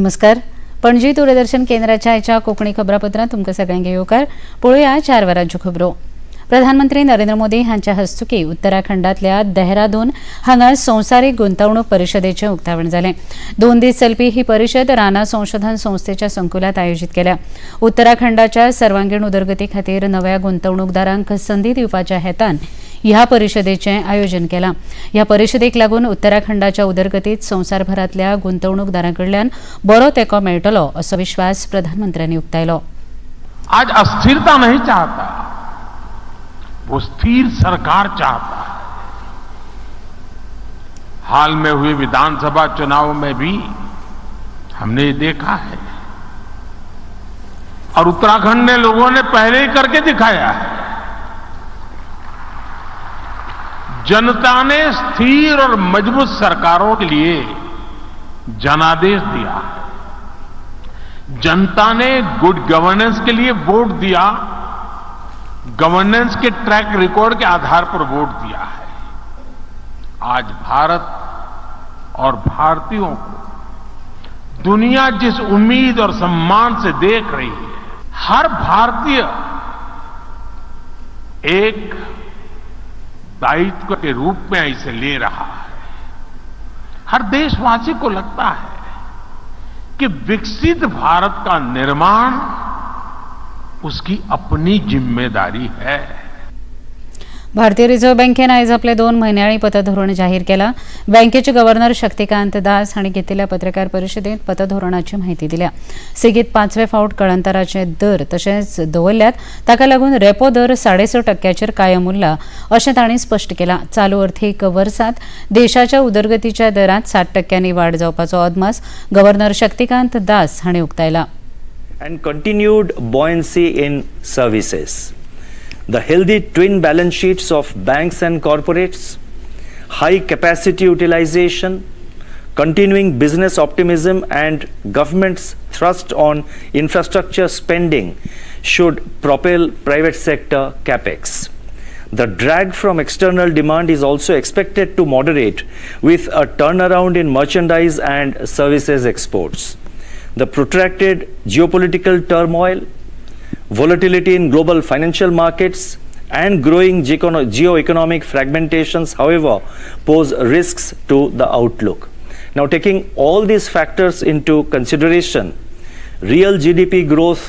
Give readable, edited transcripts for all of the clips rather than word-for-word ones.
नमस्कार. पणजी दूरदर्शन केंद्राच्या आयच्या कोंकणी खबरापत्रांत तुमकां सगळ्यांक येवकार. पळोवया 4 वरांच्यो खबरो. प्रधानमंत्री नरेंद्र मोदी हांच्या हस्तुकी उत्तराखंडातल्या देहरादून हांगा संवसारीक गुंतवणूक परिशदेचें उक्तावण जालें. 2 दीस चलपी ही परिशद राना संशोधन संस्थेच्या संकुलात आयोजीत केल्या. उत्तराखंडाच्या सर्वांगीण उदरगती खातीर नव्या गुंतवणूकदारांक संदी दिवपाच्या हेतान ह्या परिशदेचें आयोजन केलां. ह्या परिशदेक लागून उत्तराखंडाच्या उदरगतीत संवसारभरांतल्या गुंतवणूकदारां कडल्यान बरो तेंको मेळटलो असो विश्वास प्रधानमंत्र्यांनी उक्तायलो. आज अस्थिरता नहीं चाहता, वो स्थिर सरकार चाहता है. हाल में हुए विधानसभा चुनाव में भी हमने ये देखा है और उत्तराखंड ने लोगों ने पहले ही करके दिखाया है. जनता ने स्थिर और मजबूत सरकारों के लिए जनादेश दिया है. जनता ने गुड गवर्नेंस के लिए वोट दिया, गवर्नेंस के ट्रैक रिकॉर्ड के आधार पर वोट दिया है. आज भारत और भारतीयों को दुनिया जिस उम्मीद और सम्मान से देख रही है, हर भारतीय एक दायित्व के रूप में इसे ले रहा है. हर देशवासी को लगता है कि विकसित भारत का निर्माण उसकी अपनी जिम्मेदारी है. भारतीय रिझर्व्ह बँकेन आयज आपले 2 म्हयन्याळी पतधोरण जाहीर केला. बँकेचे गव्हर्नर शक्तिकांत दास हांणी घेतिल्ल्या पत्रकार परिशदेंत पतधोरणाची म्हायती दिल्या. सेगीत 5वे फावट कळंतराचे दर तशेंच दवरल्यात. ताका लागून रेपो दर 6.5% कायम उरला अशें तांणी स्पश्ट केलां. चालू अर्थीक वर्सांत देशाच्या उदरगतीच्या दरांत 7% वाड जावपाचो अदमास गव्हर्नर शक्तिकांत दास हांणी उक्तायला. And continued buoyancy in services. The healthy twin balance sheets of banks and corporates, high capacity utilization, continuing business optimism and government's thrust on infrastructure spending should propel private sector capex. The drag from external demand is also expected to moderate with a turnaround in merchandise and services exports. The protracted geopolitical turmoil, volatility in global financial markets, and growing geo-economic fragmentations, however, pose risks to the outlook. Now, taking all these factors into consideration, real GDP growth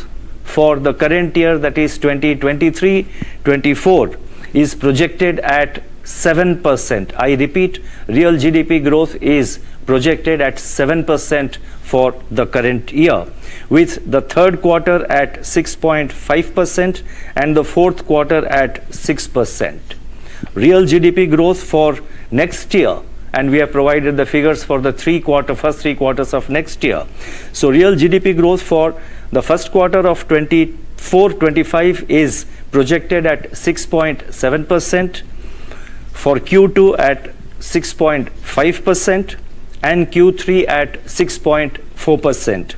for the current year, that is 2023-24, is projected at 7%. I repeat, real GDP growth is projected at 7% for the current year, with the third quarter at 6.5% and the fourth quarter at 6%. Real GDP growth for next year, and we have provided the figures for the first three quarters of next year. So real GDP growth for the first quarter of 24-25 is projected at 6.7%, for Q2 at 6.5%, and Q3 at 6.4%.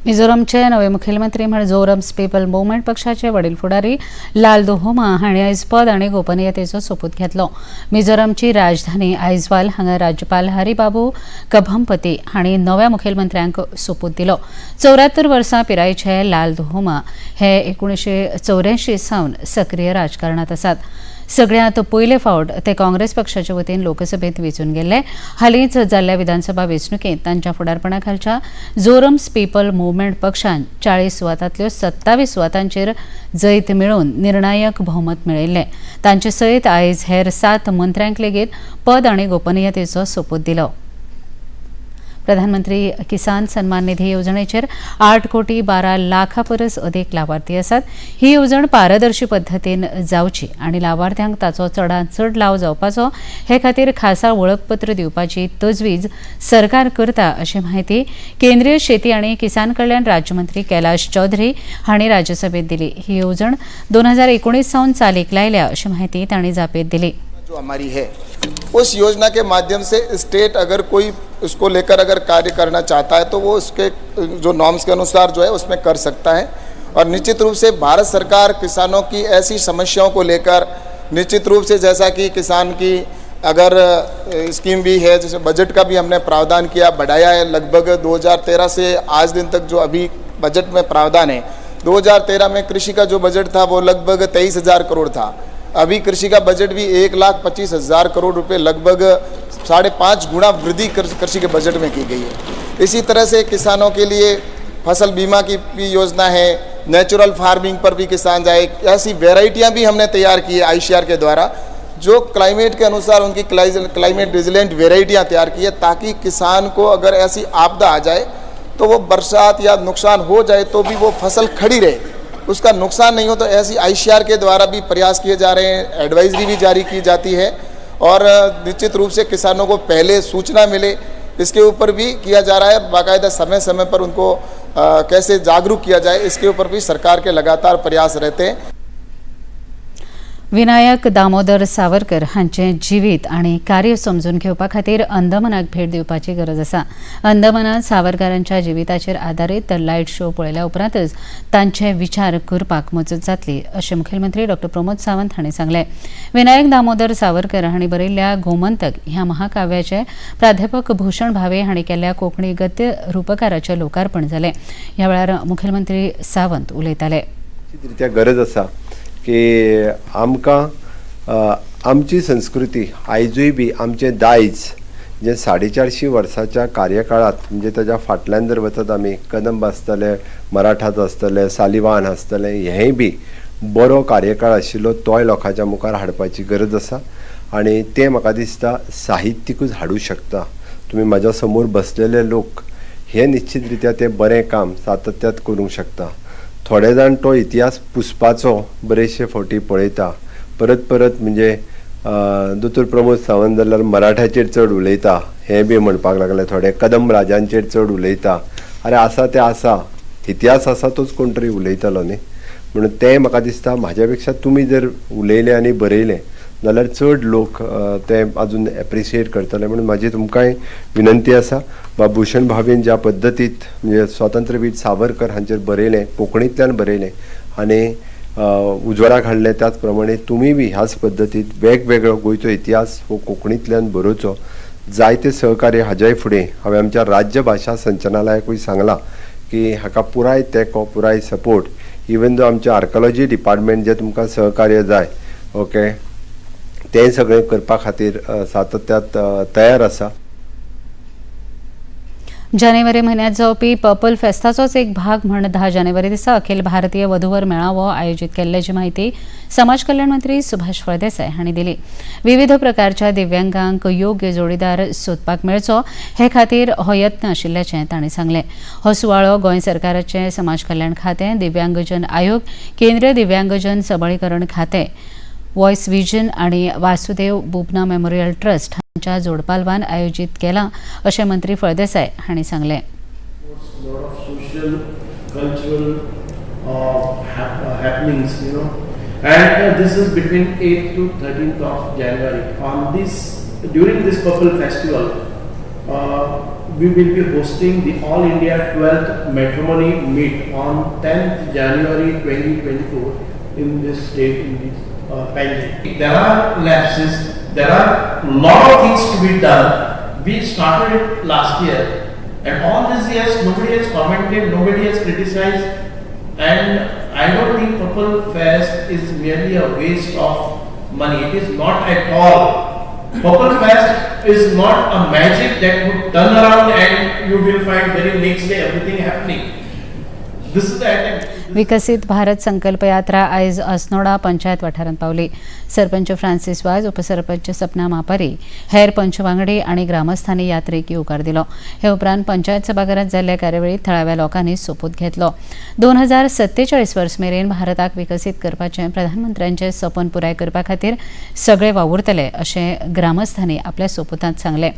मिझोरमचे नवे मुखेलमंत्री म्हण जोरम्स people movement पक्षाचे वडील फुडारी लाल दोहोमा हांणी आयज पद आनी गोपनीयतेचो सोपूत घेतलो. मिझोरमची राजधानी आयजवाल हांगा राज्यपाल हरिबाबू कभमपती हांणी नव्या मुखेलमंत्र्यांक सोपूत दिलो. 74 वर्सां पिरायेचे लाल दोहोमा हे 1984 सावन सक्रीय राजकारणांत आसात. सगळ्यांत पयले फावट ते काँग्रेस पक्षाचे वतीन लोकसभेत वेंचून गेल्ले. हालींच जाल्ल्या विधानसभा वेंचणुकेंत तांच्या फुडारपणा खालच्या जोरम्स पीपल मुवमेंट पक्षान 40 सुवातांतल्यो 27 सुवातांचेर जैत मेळोवन निर्णायक भोवमत मेळयल्लें. तांचे सयत आयज हेर 7 मंत्र्यांक लेगीत पद आनी गोपनीयतेचो सोपूत दिलो. प्रधानमंत्री किसान सन्मान निधी येवजणेचेर 8 कोटी 12 लाखां परस अदीक लावार्थी आसात. ही येवजण पारदर्शी पद्दतीन जावची आनी लावार्थ्यांक ताचो चडांत चड लाव जावपाचो हे खातीर खासा वळखपत्र दिवपाची तजवीज सरकार करता अशी म्हायती केंद्रीय शेती आनी किसान कल्याण राज्यमंत्री कैलाश चौधरी हांणी राज्यसभेत दिली. ही येवजण 2019 सावन चालीक लायल्या अशी म्हायती तांणी जापेत दिली. जो हमारी है उस योजना के माध्यम से स्टेट अगर कोई उसको लेकर अगर कार्य करना चाहता है तो वो उसके जो नॉर्म्स के अनुसार जो है उसमें कर सकता है. और निश्चित रूप से भारत सरकार किसानों की ऐसी समस्याओं को लेकर निश्चित रूप से जैसा कि किसान की अगर स्कीम भी है, जैसे बजट का भी हमने प्रावधान किया, बढ़ाया है। लगभग 2013 से आज दिन तक जो अभी बजट में प्रावधान है, 2013 में कृषि का जो बजट था वो लगभग 23,000 करोड़ था। अभी कृषि का बजट भी 1,25,000 करोड़ रुपए, लगभग 5.5 गुना वृद्धि कृषि के बजट में की गई है। इसी तरह से किसानों के लिए फसल बीमा की भी योजना है, नेचुरल फार्मिंग पर भी किसान जाए, ऐसी वेराइटियाँ भी हमने तैयार की है आईसीआर के द्वारा, जो क्लाइमेट के अनुसार उनकी क्लाइमेट रेजिलेंट वेराइटियाँ तैयार की है, ताकि किसान को अगर ऐसी आपदा आ जाए तो वो बरसात या नुकसान हो जाए तो भी वो फसल खड़ी रहे, उसका नुकसान नहीं हो। तो ऐसी आईसीआर के द्वारा भी प्रयास किए जा रहे हैं, एडवाइजरी भी जारी की जाती है और निश्चित रूप से किसानों को पहले सूचना मिले इसके ऊपर भी किया जा रहा है। बाकायदा समय समय पर उनको कैसे जागरूक किया जाए इसके ऊपर भी सरकार के लगातार प्रयास रहते हैं। विनायक दामोदर सावरकर हांचें जिवीत आनी कार्य समजून घेवपा खातीर अंदमानाक भेट दिवपाची गरज आसा। अंदमानात सावरकरांच्या जिविताचेर आदारीत लायट शो पळयल्या उपरांतच तांचे विचार करपाक मजत जातली अशें मुखेलमंत्री डॉ प्रमोद सावंत हांणी सांगलें। विनायक दामोदर सावरकर हांणी बरयल्ल्या गोमंतक ह्या महाकाव्याचे प्राध्यापक भूषण भावे हांणी केल्ल्या कोंकणी गद्य रुपकाराचें लोकार्पण जालें। ह्या वेळार मुखेलमंत्री सावंत उलयताले। रित्या गरज आसा की आमकां आमची संस्कृती आयजूय बी आमचें दायज जें 450 वर्साच्या कार्यकाळांत, म्हणजे ताज्या फाटल्यान जर वचत आमी कदंब आसतले, मराठाच आसतले, सालिवान आसतले, हेंय बी बरो कार्यकाळ आशिल्लो तोय लोकांच्या मुखार हाडपाची गरज आसा आनी तें म्हाका दिसता साहित्यिकूच हाडूं शकता। तुमी म्हाज्या समोर बसलेले लोक हे निश्चित रित्या तें बरें काम सातत्यात करूंक शकता। थोडे जाण तो इतिहास पुसपाचो बरेचशे फावटी पळयता, परत परत म्हणजे दोतोर प्रमोद सावंत जाल्यार मराठ्याचेर चड उलयता हें बी म्हणपाक लागले, थोडे कदंब राजांचेर चड उलयता। अरे आसा तें आसा, इतिहास आसा तोच कोण तरी उलयतलो न्ही, म्हणून तें म्हाका दिसता म्हाज्या पेक्षा तुमी जर उलयले आनी बरयलें जाल्यार चड लोक ते अजून एप्रिशिएट करतले। म्हणून म्हाजी तुमकांय विनंती आसा, बाब भूषण भावेन ज्या पद्दतीत म्हणजे स्वातंत्र्यवीर सावरकर हांचेर बरयलें, कोंकणींतल्यान बरयलें आनी उजवाडाक हाडलें, त्याच प्रमाणे तुमी बी ह्याच पद्दतीत वेगवेगळो गोंयचो इतिहास हो कोंकणींतल्यान बरोवचो। जायते सहकार्य हाज्याय फुडें हांवें आमच्या राज्य भाशा संचालनालयाकूय सांगलां की हाका पुराय तेंको, पुराय सपोर्ट, इवन दो आमचें आर्कोलॉजी डिपार्टमेंट जें तुमकां सहकार्य जाय ओके तें सगळें करपा खातीर सातत्यात तयार आसा। जानेवारी म्हयन्यांत जावपी पर्पल फेस्ताचोच एक भाग म्हण 10 जानेवारी दिसा अखिल भारतीय वधूवर मेळावो आयोजीत केल्ल्याची माहिती समाज कल्याण मंत्री सुभाष फळदेसाय हांणी दिली। विविध प्रकारच्या दिव्यांगांक योग्य जोडीदार सोदपाक मेळचो हे खातीर हो यत्न आशिल्ल्याचें तांणी सांगलें। हो सुवाळो गोंय सरकाराचें समाज कल्याण खातें, दिव्यांगजन आयोग, केंद्रीय दिव्यांगजन सबळीकरण खातें, वॉयस विजन आणि वासुदेव बुबना मेमोरियल ट्रस्ट हांच्या जोडपालवान आयोजीत केला अशें मंत्री फळदेसाय हांणी सांगलें। Happenings, you know, and this is between 8th to 13th of January. On this, during this Purple Festival, we will be hosting the All India 12th Matrimony Meet on 10th January 2024 in this state, in this Panji. There are lapses, there are lot of things to be done. We started it last year, and all these years nobody has commented, nobody has criticized, and I don't think Purple Fest is merely a waste of money. It is not at all. Purple Fest is not a magic that would turn around and you will find very next day everything happening. This is the attempt. विकसित भारत संकल्प यात्रा आयज अस्नोडा पंचायत वाठारांत पावली। Sarpanch Francis वाज, उपसरपंच सपना मापारी, हेर पंच वांगडी आनी ग्रामस्थांनी यात्रेक येवकार दिलो। हे उपरांत पंचायत सभाघरांत जाल्ल्या कार्यावळीत थळाव्या लोकांनी सोपूत घेतलो। 2047 वर्स मेरेन भारताक विकसीत करपाचें प्रधानमंत्र्यांचें सपन पुराय करपा खातीर सगळे वावुरतले अशें ग्रामस्थांनी आपल्या सोपुतांत सांगलें।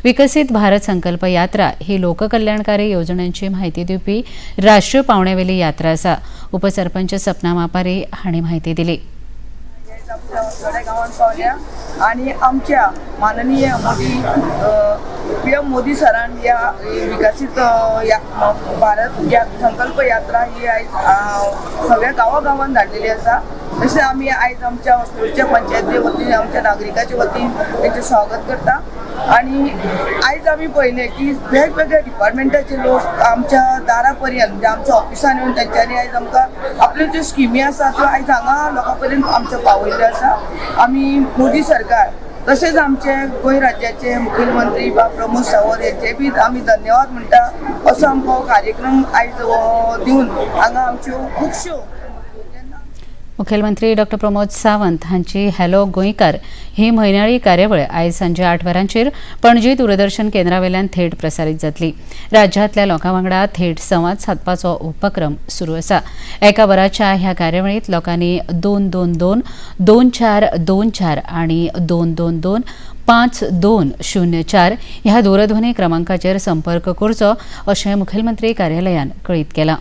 विकसीत भारत संकल्प यात्रा ही लोककल्याणकारी येवजण्यांची म्हायती दिवपी राष्ट्रीय पावण्यावेली यात्रा आसा। उपसरपंच सपना मापारी हांणी माहिती दिली। थोड्या गांवांत पावल्या आनी आमच्या माननीय मोदी पीएम मोदी सरान ह्या विकसीत भारत या संकल्प यात्रा ही आयज सगळ्या गांवा गांवांत धाडलेली आसा। तशें आमी आयज आमच्या वस्तूच्या पंचायती वतीन, आमच्या नागरिकाच्या वतीन तेंचें स्वागत करता. आनी आयज आमी पळयलें की वेगवेगळ्या डिपार्टमेंटाचे लोक आमच्या दारा पर्यंत, म्हणजे आमच्या ऑफिसान येवन तेंच्यांनी आयज आमकां आपल्यो ज्यो स्किमी आसा त्यो आयज हांगा लोकां पर्यंत आमच्या पावयल्ल्यो आसा. आमी मोदी सरकार तशेंच आमचे गोंय राज्याचे मुखेलमंत्री बा प्रमोद सावंत हेंचे बी आमी धन्यवाद म्हणटा. असो आमकां हो कार्यक्रम आयज हो दिवन हांगा आमच्यो खुबश्यो मुखेलमंत्री डॉक्टर प्रमोद सावंत हांची हॅलो गोंयकार ही म्हयन्याळी कार्यावळ आयज सांजे 8 वरांचेर पणजी दूरदर्शन केंद्रावेल्यान थेट प्रसारीत जातली. राज्यांतल्या लोकां वांगडा थेट संवाद सादपाचो उपक्रम सुरू आसा. एका वराच्या ह्या कार्यावळींत लोकांनी 222 2424 आनी 222 5204 ह्या दूरध्वनी क्रमांकाचेर संपर्क करचो अशें मुखेलमंत्री कार्यालयान कळीत केलां.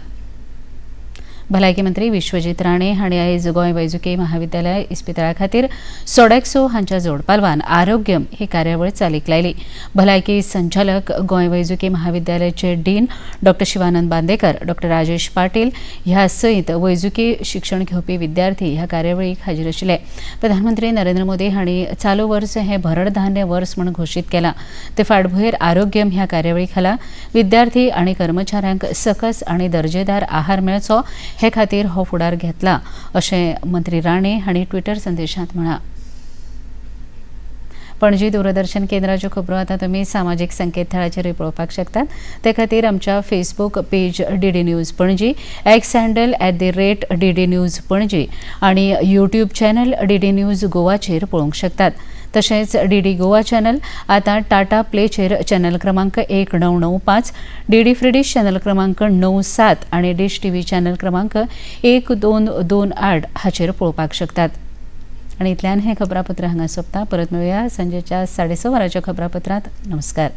भलायकी मंत्री विश्वजीत राणे हांणी आयज गोंय वैजकी महाविद्यालय इस्पितळा खातीर सोडेक्सो हांच्या जोडपालवान आरोग्यम ही कार्यावळ चालीक लायली. भलायकी संचालक, गोंय वैजकी महाविद्यालयाचे dean doctor Shivanand Bandekar, doctor Rajesh Patil ह्या सयत वैजकी शिक्षण घेवपी विद्यार्थी ह्या कार्यावळीक हाजीर आशिल्ले. प्रधानमंत्री नरेंद्र मोदी हांणी चालू वर्स हें भरडधान्य वर्स म्हूण घोशीत केलां. ते फाटभुंयेर आरोग्यम ह्या कार्यावळी खाला विद्यार्थी आनी कर्मचाऱ्यांक सकस आनी दर्जेदार आहार मेळचो हे खातीर हो फुडार घेतला अशें मंत्री राणे हांणी ट्विटर संदेशांत म्हळां. पणजी दूरदर्शन केंद्राच्यो खबरो आतां तुमी सामाजीक संकेतथळाचेरूय पळोवपाक शकतात. ते खातीर आमच्या Facebook page DD News Panaji, X handle @DDNews Panaji आनी यूट्यूब चॅनल डीडी न्यूज गोवाचेर पळोवंक शकतात. तशेंच डीडी गोवा चॅनल आतां टाटा प्लेचेर चॅनल क्रमांक 1995, डीडी फ्री डिश चॅनल क्रमांक 97 आनी डिश टीव्ही चॅनल क्रमांक 1228 हाचेर पळोवपाक शकतात. आनी इतल्यान हें खबरापत्र हांगा सोंपता. परत मेळुया सांजेच्या 6:30 वरांच्या खबरापत्रांत. नमस्कार.